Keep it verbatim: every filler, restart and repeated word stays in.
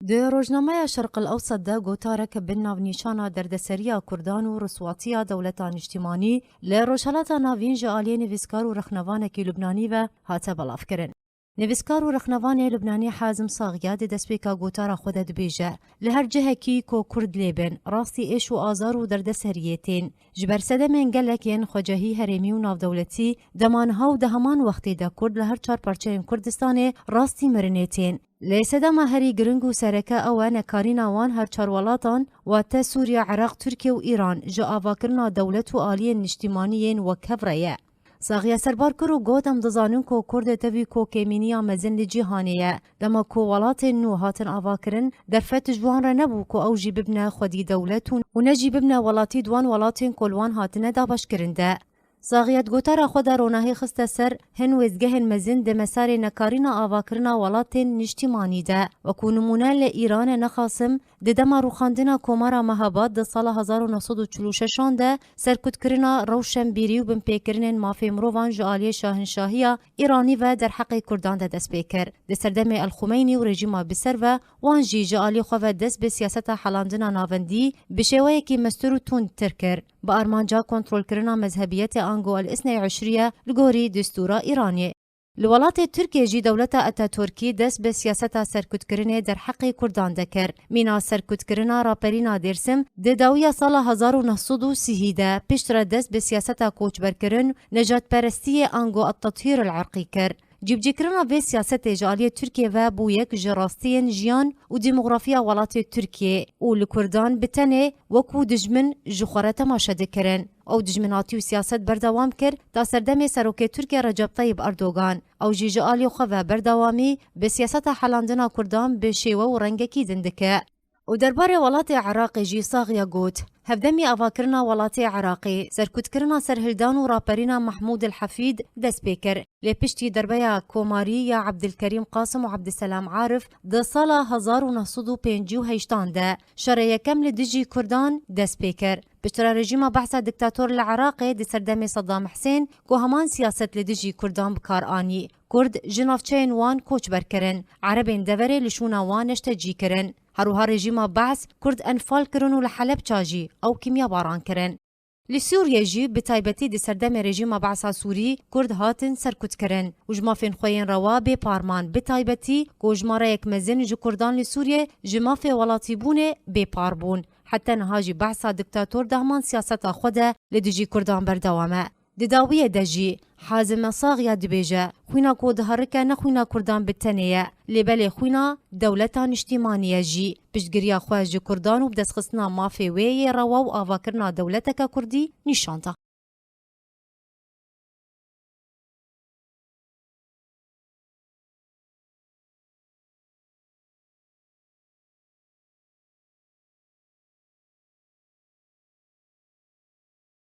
Di rojnameya Şerq el Ewsat de gotarek bin navnîşana derdeseriya Kurdan û riswatiya dewleta niştîmanî li Rojhelata Navîn ji aliyê nivîskar û rexnevanekî Lubnanî ve hate belavkirin. Nivîskar û rexnevanê Lubnanî Hazim Saxiya di destpêka gotara xwe de dibêje, li her cihekî ku Kurd lê bin, rastî êş û azar û derdeseriyê tên. Ji ber sedemên gelek yên xwecehî herêmî û navdewletî, dema niha û di heman wextê de Kurd li her çar parçeyên Kurdistanê rastî mirinê tên. Lê sedema herî giring û sereke ew e nekarîna wan her çar welatan, wate Sûriye, Iraq, Tirkiye û Îran, ji avakirina dewlet û aliyên niştîmanî yên wekhev re ye. Saxiya serbar kir û got, em dizanin ku Kurd tevî ku kêmîniya mezin li cîhanê ye. Dema ku welatên nû hatin avakirin, derfet ji wan re nebû ku ew jî bibine xwedî dewlet û, û ne jî bibine welatî di wan welatên ku li wan hatine dabeşkirin de. Saxiya di gotara xwe de ronahî xiste ser hin wêzgehên mezin di mesarê nekarîna avakirina welatên niştîmanî de. Wekû nimûne li Îran e nexasim, di dema rûxandina Komara Mehabad di sala hezar û neh sed û çil û şeşan de serkutkirina rewşenbîrî û binpêkirinên mafê mirovan ji aliyê şahinşahiya Îranî ve derheqê Kurdan de dest pê kir. Di serdemê El Xumeynî û rejîma bi ser ve wan jî ji alî xwe ve dest bi siyaseta helandina navendî bi şêweyekî mestir û tundtir kir, bi armanca kontrolkirina mezhebiyetê ango El Îsney Eşriye li gorî destûra Îranê. Li welatê Tirkiyê jî dewleta Ataturkî dest bi siyaseta serkutkirinê derheqê Kurdan de kir. Mîna serkutkirina raperîna Dêrsim di dawiya sala hezar û neh sed û sî de piştre dest bi siyaseta koçberkirin, nejadperestiyê ango At-Tathîr el-Irqî kir. Cîbicîkirina vê siyasetê ji aliyê Tirkiyê ve bû yek ji rastiyên jiyan û demografiya welatê Tirkiyê û li Kurdan bi tenê wekû dijmin ji xwe re temaşe dikirin. Ew dijminatî û siyaset berdewam kir ta serdemê serokê Tirkiye Recep Tayyip Erdogan. Ew jî ji alî xwe ve berdewamî bi siyaseta helandina Kurdan bi şêwe û rengekî din dike. Û derbarê welatê Iraqê jî Saxiya got, hevdemî avakirina welatê Iraqê, serkutkirina serhildan û raperîna Mahmûd el Hefîd dest pê kir. Lê piştî derbeya komarî ya Ebdilkerîm Qasim û Ebdiselam Arif di sala hezar û neh sed û pêncî û heştan de şerê yekem li dijî Kurdan dest pê kir. Piştre rejîma behsa diktator li Iraqê di serdemê Saddam Husên ku heman siyaset li dijî Kurdan bi kar anî. Kurd ji navçeyên wan koçber kirin, Erebên deverê li şûna wan neştecî kirin. Her wiha rejîma Behs Kurd enfal kirin û li Helebça jî ew kîmyabaran kirin. Li Sûriyê jî bi taybetî di serdemê rejîma Behsa Sûrî Kurd hatin serkutkirin û ji mafên xwe yên rewa bêpar man, bi taybetî ku jimareyek mezin ji Kurdan li Sûriyê ji mafê welatîbûnê bêpar bûn. Heta niha jî Behsa diktator dehman siyaseta xwe de li dijî Kurdan berdewam e. Di dawiyê de jî Hazim Saxiya dibêje, xwîna ku diherike ne xwîna Kurdan bi tenê ye, lê belê xwîna dewleta niştîmanî ye jî. Piştgiriya xwe ji Kurdan û bidestxistina mafê wê yê rewa û avakirina dewleteke Kurdî nîşan da.